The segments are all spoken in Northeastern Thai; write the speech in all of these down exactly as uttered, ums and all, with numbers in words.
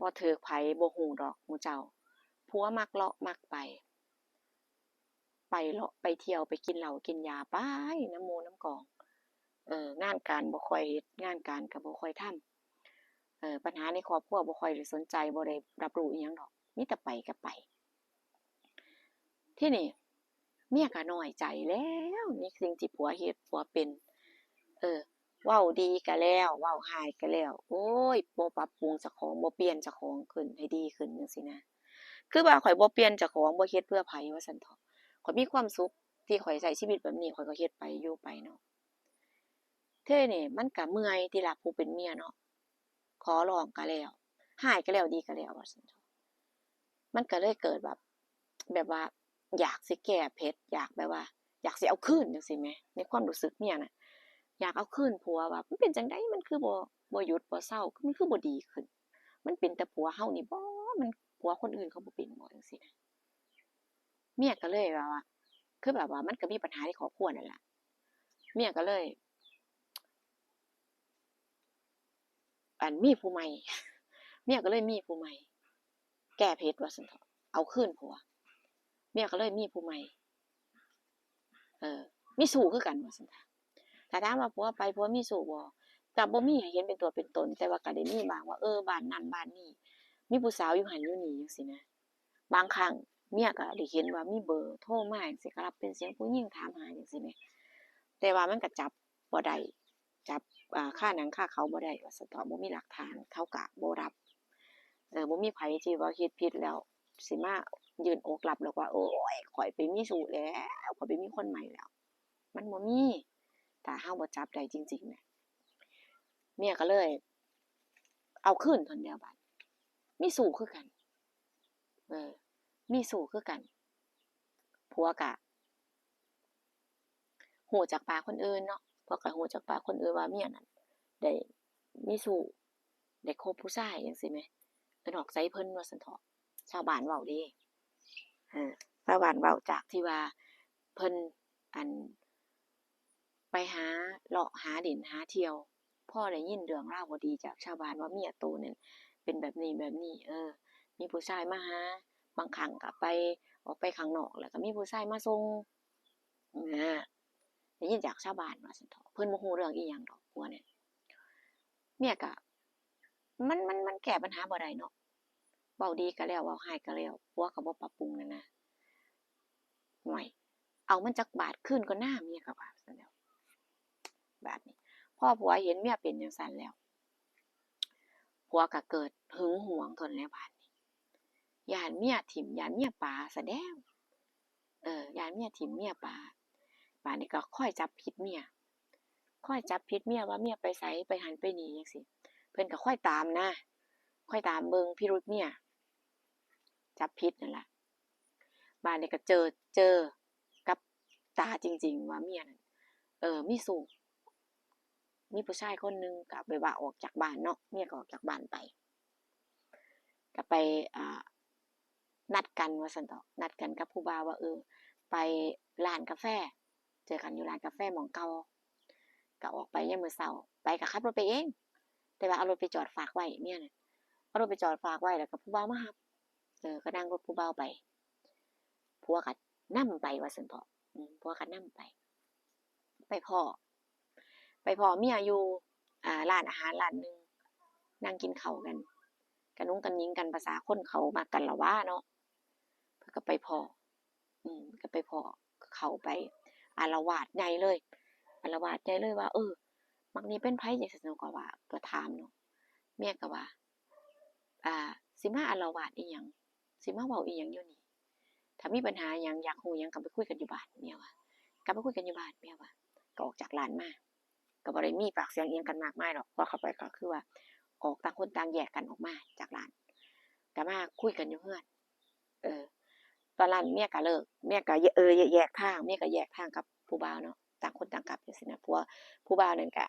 บ่ถืกไผ บ่ฮู้ดอกหมู่เจ้า ผัวมักเลาะมักไป ไปเลาะไปเที่ยว ไปกินเหล้ากินยา ไปนำหมู่นำกอง เออ งานการบ่ค่อยเฮ็ด งานการก็บ่ค่อยทำ เออ ปัญหาในครอบครัวบ่ค่อยได้สนใจ บ่ได้รับรู้อิหยังดอก มีแต่ไปก็ไป ทีนี้เมียก็น้อยใจแล้ว ในสิ่งที่ผัวเฮ็ดผัวเป็น เออ เว้าดีก็แล้ว เว้าร้ายก็แล้ว โอ้ย บ่ปรับปรุงเจ้าของ บ่เปลี่ยนเจ้าของขึ้นให้ดีขึ้นจั่งซี้นะ คือว่าข้อยบ่เปลี่ยนเจ้าของ บ่เฮ็ดเพื่อไผว่าซั้นเถาะ ข้อยมีความสุขที่ข้อยใช้ชีวิตแบบนี้ ข้อยก็เฮ็ดไปอยู่ไปเนาะ ทีนี้มันก็เมื่อยติล่ะ ผู้เป็นเมียเนาะ ขอร้องก็แล้ว ร้ายก็แล้ว ดีก็แล้วว่าซั้นเถาะ มันก็เลยเกิดแบบ แบบว่าอยากสิแก้เผ็ด อยากแบบว่า อยากสิเอาคืนจั่งซี้แหม ในความรู้สึกเมียน่ะ อยากเอาคืนผัวว่า มันเป็นจั่งใด มันคือบ่ บ่หยุดบ่เซา มันคือบ่ดีขึ้น มันเป็นแต่ผัวเฮานี่บ่ มันผัวคนอื่นเขาบ่เป็นบ่ จั่งซี้นะ เมียก็เลยแบบว่า คือแบบว่ามันก็มีปัญหาในครอบครัวนั่นล่ะ เมียก็เลย อัน มีผู้ใหม่ เมียก็เลยมีผู้ใหม่ แก้เผ็ดว่าซั้นเถาะ เอาคืนผัว เมียก็เลยมีผู้ใหม่ เออ มีชู้คือกันว่าซั้นเถาะ ถ้าถามว่าผัวไปผัวมีชู้บ่ ก็บ่มีให้เห็นเป็นตัวเป็นตน แต่ว่าก็ได้มีบ้างว่า เออ บ้านนั้นบ้านนี้ มีผู้สาวอยู่หั้นอยู่นี่จั่งซี้นะ บางครั้งเมียก็ได้เห็นว่ามีเบอร์โทรมาจั่งซี้ ก็รับเป็นเสียงผู้หญิงถามหาจั่งซี้แหม แต่ว่ามันก็จับบ่ได้ จับ อ่า คาหนังคาเขาบ่ได้ว่าซั้นเถาะ บ่มีหลักฐาน เขาก็บ่รับ เออ บ่มีไผที่ว่าเฮ็ดผิดแล้วสิมายื่นอกรับแล้วว่า โอ๊ย ข้อยไปมีชู้แล้ว ข้อยไปมีคนใหม่แล้ว มันบ่มี ถ้าเฮาบ่จับได้จริงๆ เนี่ย เมียก็เลย เอาคืนเท่านั้นแหล้วบาด มีชู้คือกัน เออ มีชู้คือกัน ผัวก็ ฮู้จากปากคนอื่นเนาะ ผัวก็ฮู้จากปากคนอื่นว่าเมียนั่นได้มีชู้ ได้คบผู้ชายจั่งซี้แหม ก็นอกใจเพิ่นว่าซั้นเถาะ ชาวบ้านเว้าเด้ เออ ชาวบ้านเว้าจากที่ว่าเพิ่น อัน ไปหาเลาะหาเล่นหาเที่ยว พอได้ยินเรื่องราวบ่ดีจากชาวบ้านว่าเมียโตนั่นเป็นแบบนี้แบบนี้ เออ มีผู้ชายมาหา บางครั้งก็ไป ออกไปข้างนอกแล้วก็มีผู้ชายมาส่ง นะ ได้ยินจากชาวบ้านว่าซั้นเถาะ เพิ่นบ่ฮู้เรื่องอีหยังดอกผัวเนี่ย เมียก็ มัน มัน มันแก้ปัญหาบ่ได้เนาะ เว้าดีก็แล้ว เว้าร้ายก็แล้ว ผัวก็บ่ปรับปรุงนั่นนะ ห่วย เอามันจักบาทคืนก่อนนะ เมียก็ว่าซั้นแหล้ว บาดนี้ พอผัวเห็นเมียเป็นจั่งซั้นแล้ว ผัวก็เกิดหึงหวงทนแล้วบาดนี้ ย้านเมียถิ่ม ย้านเมียปาซะแล้ว เออ ย้านเมียถิ่มเมียปา บาดนี้ก็คอยจับผิดเมีย คอยจับผิดเมียว่าเมียไปไส ไปหั้นไปนี่จั่งซี้ เพิ่นก็คอยตามนะ คอยตามเบิ่งพิรุธเมีย จับผิดนั่นล่ะ บาดนี้ก็เจอ เจอกับตาจริงๆ ว่าเมียนั่น เออ มีชู้ มีผู้ชายคนหนึ่ง ก็แบบว่าออกจากบ้านเนาะ เมียก็ออกจากบ้านไป ก็ไป อ่า นัดกันว่าซั้นเถาะ นัดกันกับผู้บ่าวว่า เออ ไปร้านกาแฟ เจอกันอยู่ร้านกาแฟหม่องเก่า ก็ออกไปยามมื้อเช้า ไปก็ขับรถไปเอง แต่ว่าเอารถไปจอดฝากไว้ เมียน่ะ เอารถไปจอดฝากไว้ แล้วก็ผู้บ่าวมารับ เออ ก็นั่งรถผู้บ่าวไป ผัวก็นำไปว่าซั้นเถาะ อืม ผัวก็นำไป ไปพ้อ ไปพ้อเมียอยู่ อ่า ร้านอาหารร้านหนึ่ง นั่งกินข้าวกัน กะนุ้งกะหนิงกัน ภาษาคนเขามักกันละวาเนาะ เพิ่นก็ไปพ้อ อืม ก็ไปพ้อ เข้าไปอาละวาดใหญ่เลย อาละวาดใหญ่เลยว่า เออ บักนี่เป็นไผจั่งซี้ ก็ว่า ก็ถามเนาะ เมียก็ว่า อ่า สิมาอาละวาดอีหยัง สิมาเว้าอีหยังอยู่นี่ ถ้ามีปัญหาหยัง อยากฮู้หยังก็ไปคุยกันอยู่บ้าน เมียว่า ก็ไปคุยกันอยู่บ้าน เมียว่า ก็ออกจากร้านมา ก็บ่ได้มีปากเสียงอิหยังกันมากมายดอก พอเข้าไปก็คือว่า ออกต่างคนต่างแยกกันออกมาจากร้าน ก็มาคุยกันอยู่เฮือน เออ ตอนนั้นเมียก็เลิก เมียก็ เออ แยกทาง เมียก็แยกทางกับผู้บ่าวเนาะ ต่างคนต่างกลับจั่งซี้นะ ผัว ผู้บ่าวนั่นก็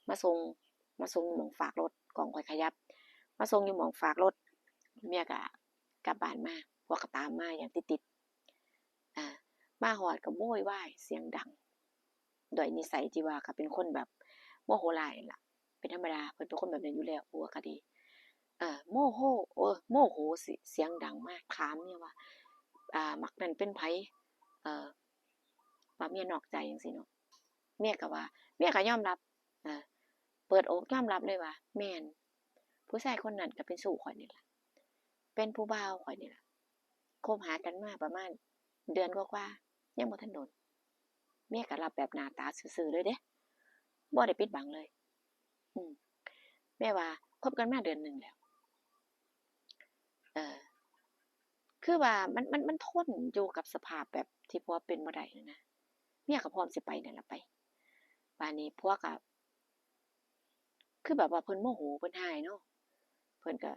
มาส่ง มาส่งอยู่หม่องฝากรถ กองข้อยขยับ มาส่งอยู่หม่องฝากรถ เมียก็กลับบ้านมา ผัวก็ตามมาอย่างติดๆ อ่า มาฮอดก็โวยวายเสียงดัง ด้วยนิสัยที่ว่าก็เป็นคนแบบโมโหร้ายนั่นล่ะ เป็นธรรมดา เพิ่นเป็นคนแบบนั้นอยู่แล้ว ผัวก็ดี เอ่อ โมโห เออ โมโหสิ เสียงดังมาถามเมียว่า อ่า บักนั่นเป็นไผ เอ่อ ว่าเมียนอกใจจั่งซี้เนาะ เมียก็ว่า เมียก็ยอมรับ เอ่อ เปิดอกยอมรับเลยว่า แม่น ผู้ชายคนนั้นก็เป็นชู้ข้อยนี่ล่ะ เป็นผู้บ่าวข้อยนี่ล่ะ คบหากันมาประมาณเดือนกว่าๆ ยังบ่ทันโดน เมียก็รับแบบหน้าตาซื่อๆ เลยเด้ บ่ได้ปิดบังเลย อืม เมียว่าคบกันมาเดือนหนึ่งแล้ว เอ่อ คือว่ามัน มัน มันทนอยู่กับสภาพแบบที่ผัวเป็นบ่ได้นั่นนะ เมียก็พร้อมสิไปนั่นล่ะไป บาดนี้ผัวก็ คือแบบว่าเพิ่นโมโห เพิ่นฮ้ายเนาะ เพิ่นก็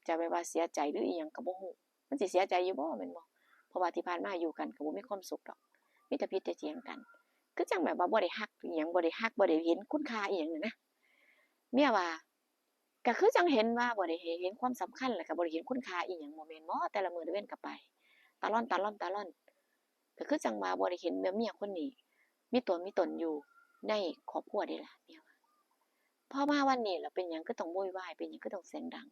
จะแบบว่าเสียใจหรืออิหยังก็บ่ฮู้ มันสิเสียใจอยู่บ่ แม่นบ่ เพราะว่าที่ผ่านมาอยู่กันก็บ่มีความสุขดอก มีแต่ผิดแต่เถียงกัน คือจั่งแบบว่าบ่ได้ฮักอิหยัง บ่ได้ฮัก บ่ได้เห็นคุณค่าอิหยังนั่นนะ เมียว่า ก็คือจั่งเห็นว่าบ่ได้เห็น เห็นความสำคัญ แล้วก็บ่ได้เห็นคุณค่าอิหยัง บ่แม่นบ่ แต่ละมื้อละเว็นก็ไป ตะล่อน ตะล่อน ตะล่อน ก็คือจั่งว่าบ่ได้เห็นว่าเมียคนนี้มีตัวมีตนอยู่ในครอบครัวเด้ล่ะ เมียว่า พอมาวันนี้ล่ะ เป็นหยังคือต้องโวยวาย เป็นหยังคือต้องเสียงดัง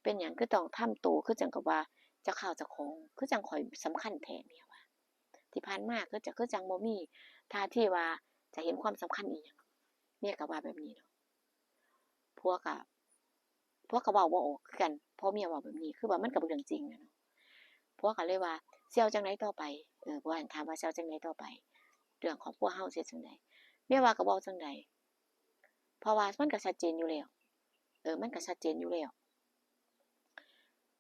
เป็นหยังคือต้องทำโตคือจั่งกับว่าเจ้าข้าวเจ้าของ คือจั่งข้อยสำคัญแท้ เมียว่า ที่ผ่านมาคือจะ คือจั่งบ่มีท่าทีว่าจะเห็นความสำคัญอิหยัง เมียก็ว่าแบบนี้เนาะ ผัวก็ ผัวก็เว้าบ่ออกคือกัน พอเมียเว้าแบบนี้ คือว่ามันก็บ่เรื่องจริงอะเนาะ ผัวก็เลยว่า สิเอาจั่งใดต่อไป เออ ผัวหั้นถามว่า สิเอาจั่งใดต่อไป เรื่องครอบครัวเฮาสิเฮ็ดจั่งใด เมียว่าก็บ่เอาจั่งใด เพราะว่ามันก็ชัดเจนอยู่แล้ว เออ มันก็ชัดเจนอยู่แล้ว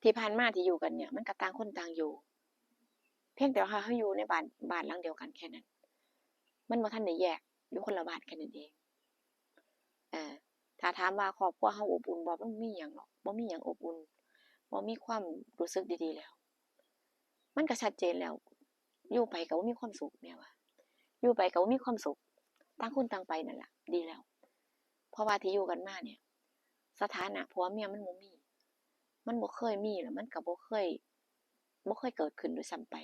ที่ผ่านมาที่อยู่กันเนี่ย มันก็ต่างคนต่างอยู่ เพียงแต่ว่าเฮาอยู่ในบ้าน บ้านหลังเดียวกันแค่นั้น มันบ่ทันได้แยก อยู่คนละบ้านแค่นั้นเอง เออ ถ้าถามว่าครอบครัวเฮาอบอุ่นบ่ มันบ่มีหยังหรอก บ่มีหยังอบอุ่น บ่มีความรู้สึกดีๆแล้ว มันก็ชัดเจนแล้ว อยู่ไปก็บ่มีความสุข เมียว่า อยู่ไปก็บ่มีความสุข ต่างคนต่างไปนั่นล่ะ ดีแล้ว เพราะว่าที่อยู่กันมาเนี่ย สถานะผัวเมียมันบ่มี มันบ่เคยมี แล้วมันก็บ่เคย บ่เคยเกิดขึ้นด้วยซ้ำไป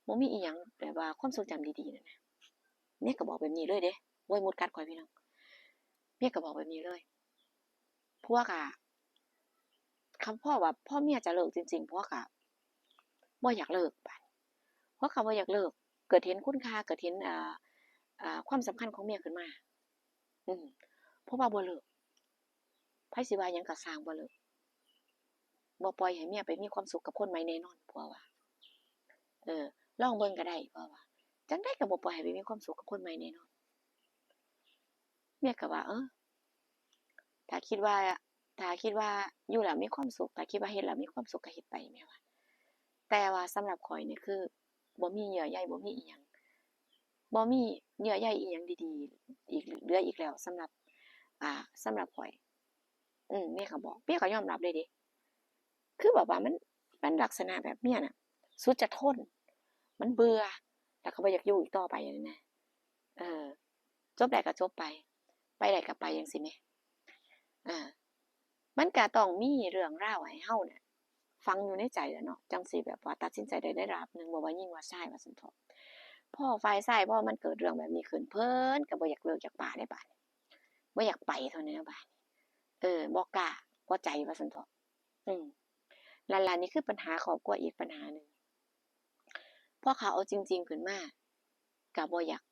บ่มีอิหยังแบบว่าความทรงจำดีๆนั่นนะ เมียก็บอกแบบนี้เลยเด้ โอ้ย มดกัดข้อยพี่น้อง เมียก็บอกแบบนี้เลย ผัวก็ คันพ่อว่า พ่อเมียจะเลิกจริงๆ ผัวก็บ่อยากเลิก บาดนี้ ผัวก็บ่อยากเลิก เกิดเห็นคุณค่า เกิดเห็น อ่า อ่า ความสำคัญของเมียขึ้นมา อืม ผัวว่าบ่เลิก ไผสิว่าหยังก็ซ่าง บ่เลิก บ่ปล่อยให้เมียไปมีความสุขกับคนใหม่แน่นอน ผัวว่า เออ ลองเบิ่งก็ได้ ผัวว่า จั่งใดก็บ่ปล่อยให้ไปมีความสุขกับคนใหม่แน่นอน เมียก็ว่า เออ ถ้าคิดว่า ถ้าคิดว่าอยู่แล้วมีความสุข ถ้าคิดว่าเฮ็ดแล้วมีความสุขก็เฮ็ดไป เมียว่า แต่ว่าสำหรับข้อยนี่คือบ่มีเยื่อใย บ่มีอิหยัง บ่มีเยื่อใยอิหยังดีๆ อีก เหลืออีกแล้ว สำหรับ อ่า สำหรับข้อย อืม เมียก็บอก เมียก็ยอมรับเลยเด้ คือแบบว่ามัน มันลักษณะแบบเมียน่ะ สุดจะทน มันเบื่อ แล้วก็บ่อยากอยู่อีกต่อไปนั่นนะ เออ จบได้ก็จบไป ไปได้ก็ไปจั่งซี้แหม อ่า มันก็ต้องมีเรื่องราวให้เฮาเนี่ย ฝังอยู่ในใจแหละเนาะ จั่งสิแบบว่าตัดสินใจได้ในระดับหนึ่ง บ่ว่าหญิงว่าชายว่าซั้นเถาะ พอฝ่ายชาย พอมันเกิดเรื่องแบบนี้ขึ้น เพิ่นก็บ่อยากเลิกอยากปาเด้บาดนี้ บ่อยากไปเท่านั้นนะบาดนี้ เออ บ่กล้า บ่ใจว่าซั้นเถาะ อืม นั่นล่ะ นี่คือปัญหาครอบครัวอีกปัญหาหนึ่ง พอเขาเอาจริงๆขึ้นมา ก็บ่อยาก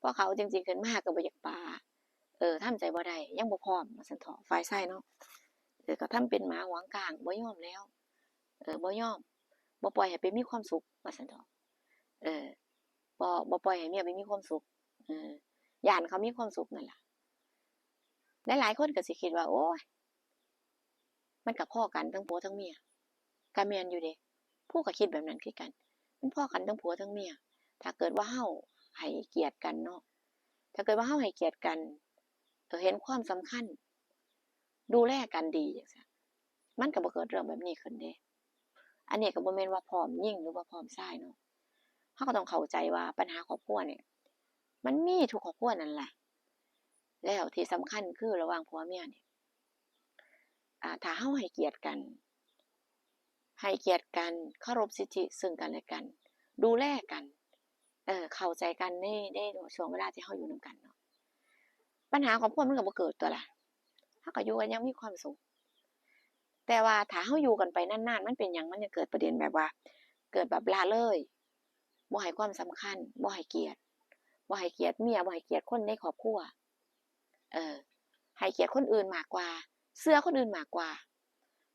พอเขาเอาจริงๆขึ้นมาก็บ่อยากปา เออ ทำใจบ่ได้ ยังบ่พร้อมว่าซั้นเถาะ ฝ่ายชายเนาะ เออ ก็ทำเป็นหมาหวงก้าง บ่ยอมแล้ว เออ บ่ยอม บ่ปล่อยให้ไปมีความสุขว่าซั้นเถาะ เออ บ่ บ่ปล่อยให้เมียไปมีความสุข เออ ย้านเขามีความสุขนั่นล่ะ หลายๆคนก็สิคิดว่า โอ๊ย มันก็พอกันทั้งผัวทั้งเมีย ก็แม่นอยู่เด้ ผู้ก็คิดแบบนั้นคือกัน มันพอกันทั้งผัวทั้งเมีย ถ้าเกิดว่าเฮาให้เกียรติกันเนาะ ถ้าเกิดว่าเฮาให้เกียรติกัน เออ เห็นความสำคัญ ดูแลกันดีจั่งซี้ มันก็บ่เกิดเรื่องแบบนี้ขึ้นเด้ อันนี้ก็บ่แม่นว่าพร้อมหญิงหรือว่าพร้อมชายเนาะ เฮาก็ต้องเข้าใจว่าปัญหาครอบครัวเนี่ย มันมีทุกครอบครัวนั่นล่ะ แล้วที่สำคัญคือระหว่างผัวเมียเนี่ย อ่า ถ้าเฮาให้เกียรติกัน ให้เกียรติกัน เคารพสิทธิซึ่งกันและกัน ดูแลกัน เออ เข้าใจกันใน ในช่วงเวลาที่เฮาอยู่นำกันเนาะ ปัญหาครอบครัวมันก็บ่เกิดตั๊วล่ะ เฮาก็อยู่กันอย่างมีความสุข แต่ว่าถ้าเฮาอยู่กันไปนานๆ มันเป็นหยัง มันจะเกิดประเด็นแบบว่า เกิดแบบละเลย บ่ให้ความสำคัญ บ่ให้เกียรติ บ่ให้เกียรติเมีย บ่ให้เกียรติคนในครอบครัว เออ ให้เกียรติคนอื่นมากกว่า เชื่อคนอื่นมากกว่า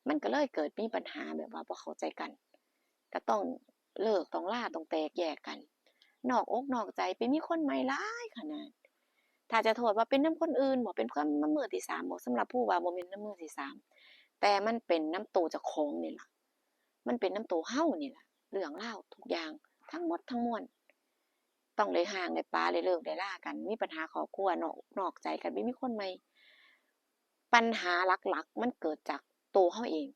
มันก็เลยเกิดมีปัญหาแบบว่าบ่เข้าใจกัน ก็ต้องเลิก ต้องลา ต้องแตกแยกกัน นอกอกนอกใจ ไปมีคนใหม่หลายขนาด ถ้าจะโทษว่าเป็นนำคนอื่นบ่ เป็นความนำมือที่สามบ่ สำหรับผู้ว่าบ่แม่นนำมือที่สาม แต่มันเป็นนำโตเจ้าของนี่ล่ะ มันเป็นนำโตเฮานี่ล่ะ เรื่องราวทุกอย่าง ทั้งหมดทั้งมวล ต้องได้ฮ้าง ได้ปา ได้เลิก ได้ลากัน มีปัญหาครอบครัว นอก นอกใจกัน ไปมีคนใหม่ ปัญหาหลักๆ มันเกิดจากโตเฮาเอง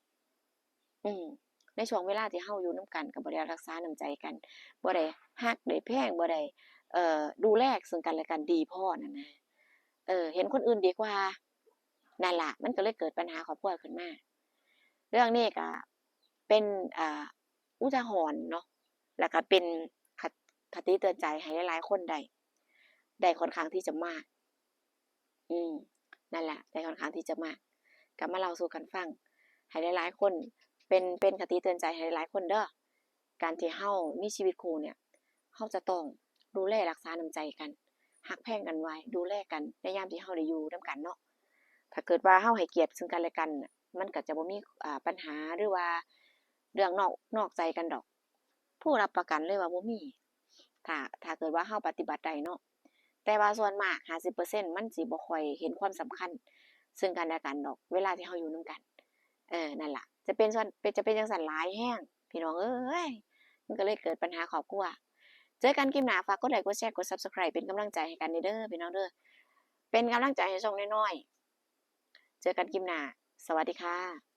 อืม ในช่วงเวลาที่เฮาอยู่นำกัน ก็บ่ได้รักษาน้ำใจกัน บ่ได้ฮัก ได้แพง บ่ได้ เอ่อ ดูแลซึ่งกันและกันดีพอนั่นนะ เออ เห็นคนอื่นดีกว่า นั่นล่ะ มันก็เลยเกิดปัญหาครอบครัวขึ้นมา เรื่องนี้ก็เป็น อ่า อุทาหรณ์เนาะ แล้วก็เป็นค- คติเตือนใจให้หลายๆ คนได้ ได้ค่อนข้างที่จะมาก อืม นั่นล่ะ ได้ค่อนข้างที่จะมาก ก็มาเล่าสู่กันฟัง ให้หลายๆ คน เป็น เป็นคติเตือนใจให้หลายๆ คนเด้อ การที่เฮามีชีวิตคู่เนี่ย เฮาจะต้องดูแลรักษาน้ำใจกัน ฮักแพงกันไว้ ดูแลกัน ในยามที่เฮาได้อยู่นำกันเนาะ ถ้าเกิดว่าเฮาให้เกียรติซึ่งกันและกันน่ะ มันก็จะบ่มี อ่า ปัญหา หรือว่าเรื่องนอก นอกใจกันดอก ผู้รับประกันเลยว่าบ่มี ถ้า ถ้าเกิดว่าเฮาปฏิบัติได้เนาะ แต่ว่าส่วนมาก ห้าสิบเปอร์เซ็นต์ มันสิบ่ค่อยเห็นความสำคัญซึ่งกันและกันดอก เวลาที่เฮาอยู่นำกัน เออ นั่นล่ะ จะเป็นส่วน เป็น จะเป็นจั่งซั้นหลายแฮง พี่น้องเอ้ย มันก็เลยเกิดปัญหาครอบครัว เจอกันคลิปหน้า ฝากกดไลค์ กดแชร์ กด Subscribe เป็นกำลังใจให้กันเด้อ พี่น้องเด้อ เป็นกำลังใจให้ช่องน้อยๆ เจอกันคลิปหน้า สวัสดีค่ะ